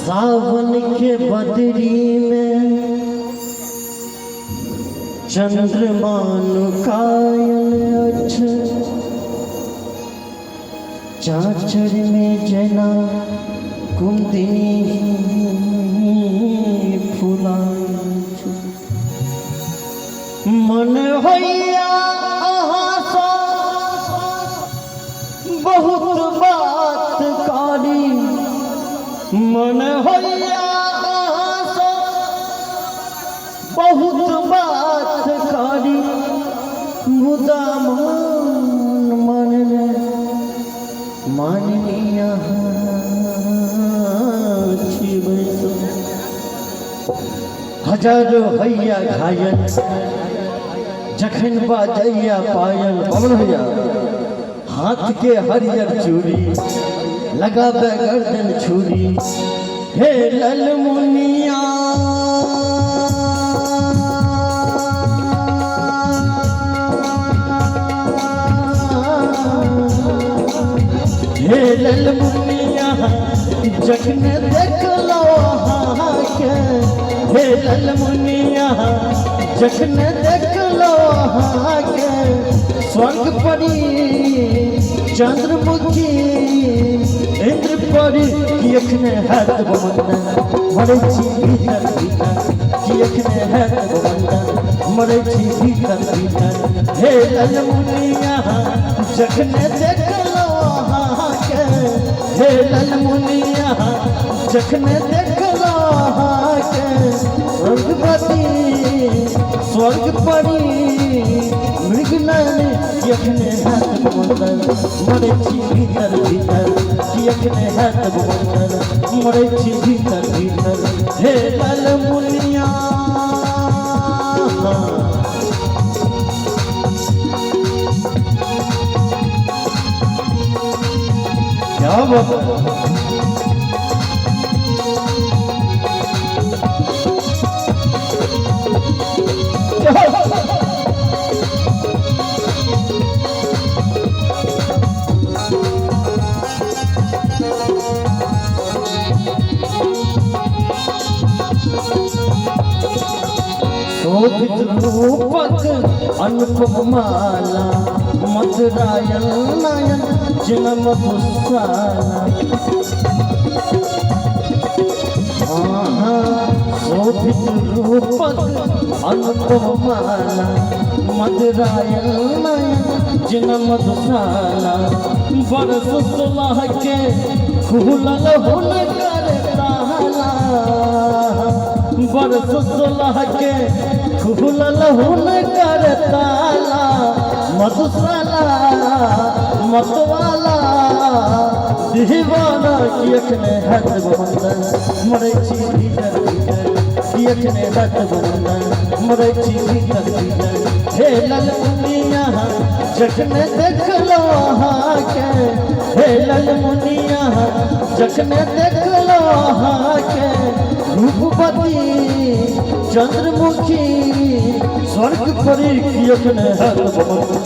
सावन के बदरी में चंद्रमा नुकायल अछि, चाचर में जेना कुमदिनी फुलायल अछि। मन होइया अहाँसँ बहुत बात करी, मन होइया अहाँसँ बहुत बात करी, मुदा मान मन माननी अहाँ छी बैसल। हजारो हैया घायल जखन बाजैया पायल, बमन भैया हाथ के हरियर चूड़ी लगाबे गर्दन छुरी। हे ललमुनिया हे ललमुनिया जखन देखलो अहाँके, हे ललमुनिया जखन देखलो अहाँके, स्वर्ग परी चंद्रमुखी इंद्र परी की एखने हैत बमंदन, मरै छी भीतर भीतर की एखने हैत बमंदन, मरै छी भीतर भीतर। हे ललमुनिया जखन देखलो अहाँके, हे ललमुनिया जखन देखलो अहाँके, स्वर्गपति स्वर्ग परी मृग नयन एखने हैत बमंदन, मरै छी भीतर भीतर की एखने हैत बमंदन, मरै छी भीतर भीतर। हे ललमुनिया। क्या बात है। शोभित रूपक अनुपम माला, मधुरायल नयन जिन मधुशाला। हाँ, शोभित रूपक अनुपम माला, मधुरायल नयन जिन मधुशाला। बरस 16 के खुलल हुनकर ताला, बरस 16 के खुलल हुनकर ताला। मधुशाला मतवाला दीवाना की एखने हैत बमंदन, मरै छी भीतर भीतर की एखने हैत बमंदन, मरै छी भीतर भीतर। हे ललमुनिया जखने देखलो अहाँके, हे ललमुनिया जखने देखलो अहाँके, रूपवती चंद्रमुखी स्वर्ग परी की एखने हैत बमंदन,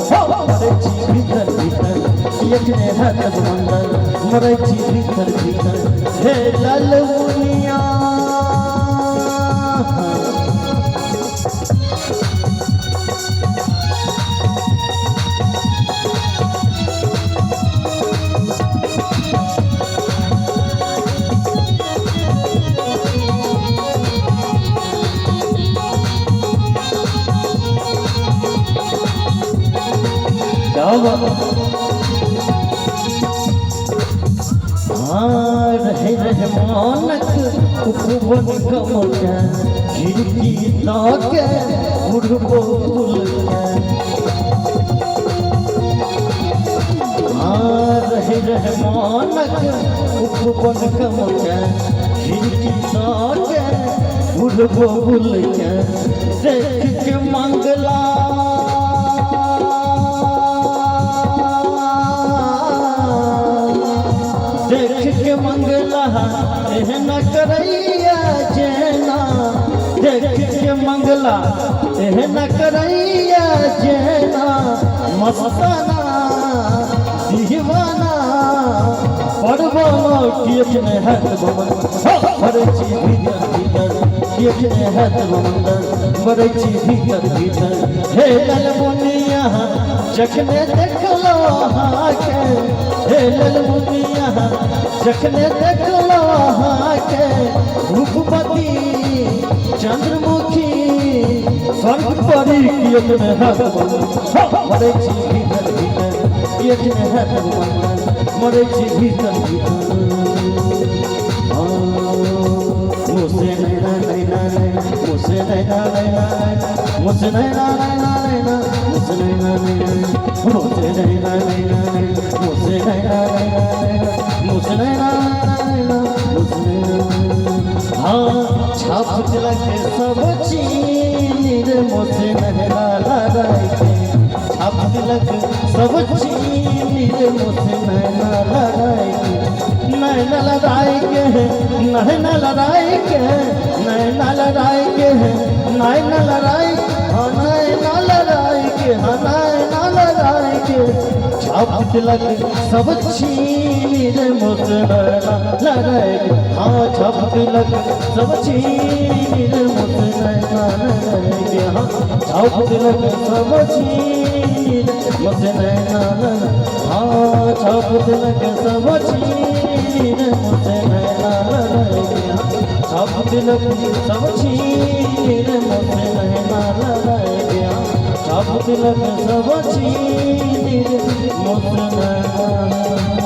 मरै छी भीतर भीतर की एखने हैत बमंदन, मरै छी भीतर भीतर। हे ललमुनिया। क्या बात। हाँ, रहे रहे मानक उपवन कमके खिड़की दऽ के बुढ़बो कुलके। हाँ, रहे रहे मानक उपवन कमके खिड़की दऽ के बुढ़बो कुलके। देख के मंगला, देख के मंगला एहन करैया जेना, देख के मंगला एहन करैया जेना, मस्ताना दीवाना परवाना की एखने हैत बमन, भरै छी भीतर भीतर, एखने हैत बमंदर, मरै छी भीतर भीतर। हे ललमुनिया जखने देखलो अहाँके, हे ललमुनिया जखने देखलो अहाँके, रूपवती चंद्रमुखी स्वर्ग परी एखने हैत बमंदर, मरै छी भीतर भीतर, एखने हैत बमंदर, मरै छी भीतर भीतर। मुझसे नैना नैना नैना, मुझसे नैना नैना नैना, मुझसे नैना नैना नैना, मुझसे नैना नैना, मुझसे नैना नैना नैना, मुझसे नैना नैना नैना, मुझसे नैना नैना नैना, मुझसे नैना। हाँ, छाप तिलक सब चीनी रे मुझसे नैना लड़ाई के, छाप तिलक सब चीनी रे मुझसे नैना लड़ाई के, नैना लड़ाई के, नैना लड़ाई के, नैना लड़ाई के, नैना लड़ाई, हाँ नैना लड़ाई के, हाँ नैना लड़ाई के, छाप तिलक सब छीनी रे मुझसे नैना लड़ाई के, हाँ छाप तिलक सब छीनी रे मुझसे नैना लड़ाई के, हाँ छाप तिलक सब छीनी रे मुझसे नैना लड़ाई, हाँ छाप तिलक सब छीनी रे मुझसे नैना लड़ाई के, हाँ छाप तिलक सब छीनी रे मुझसे नैना लड़ाई के, हाँ छाप तिलक सब छीनी रे मुझसे नैना।